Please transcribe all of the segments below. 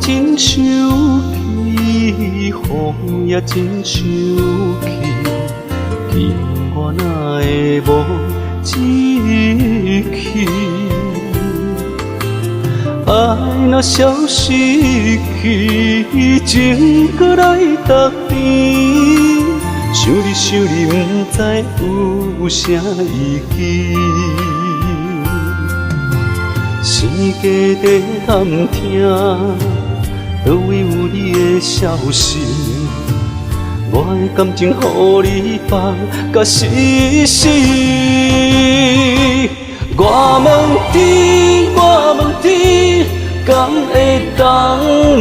真受氣，雨也真受氣，見我哪會無志氣？愛若消失去，情閣來逐甜。想你想你，毋知有啥依据。生计在探听，佗位有你的消息？我的感情予你放甲死死。我問天，我問天，敢會當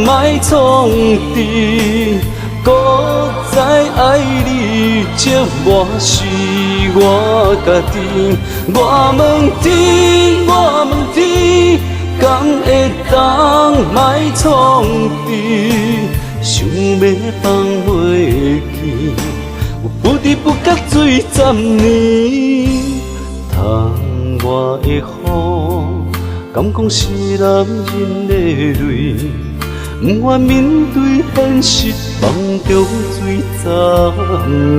莫創治？閣再愛你，折磨是我家己。我問天，我問天，敢會當莫創治？想欲放袂記，有不知不覺醉十年。窗外的雨，敢講是男人的淚？不願面對現實，夢中醉十年。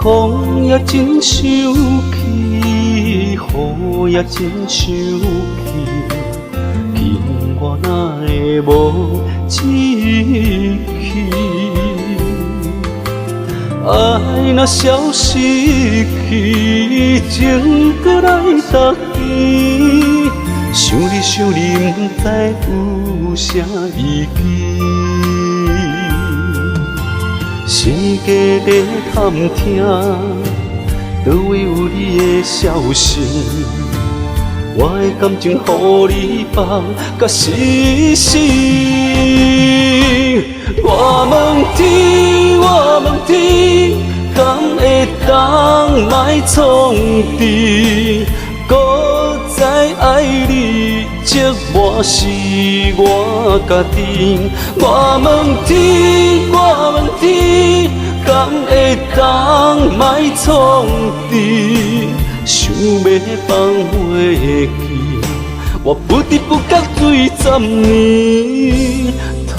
風也真受氣，雨也真受氣，見我哪會無志氣？愛若消失去，情閣來逐甜。想你想你，毋知有啥依據。生計在探聽，佗位有你的消息？我的感情予你放甲死死。我問天，我問天，敢會當莫創治？閣再愛你，折磨是我家己。我問天，我問天，敢會當莫創治？想欲放袂記，我不知不覺醉十年。窗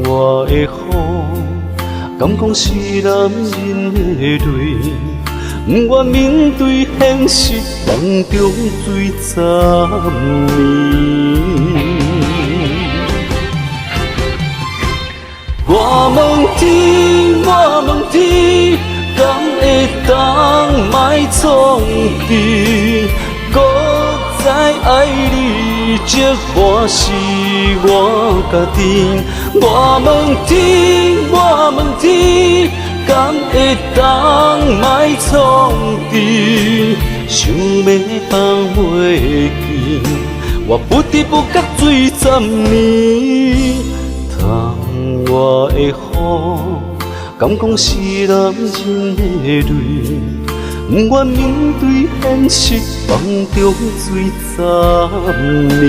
外的雨，敢講是男人的淚？不願面對現實，夢中醉十年。我問天，我問天，敢會當莫創治？閣再愛你，折磨是我家己。我問天，我問天，敢會當莫創治？想欲放袂記，我不知不覺醉十年。窗外的雨，敢講是男人的淚？不願面對現實，夢中醉十年。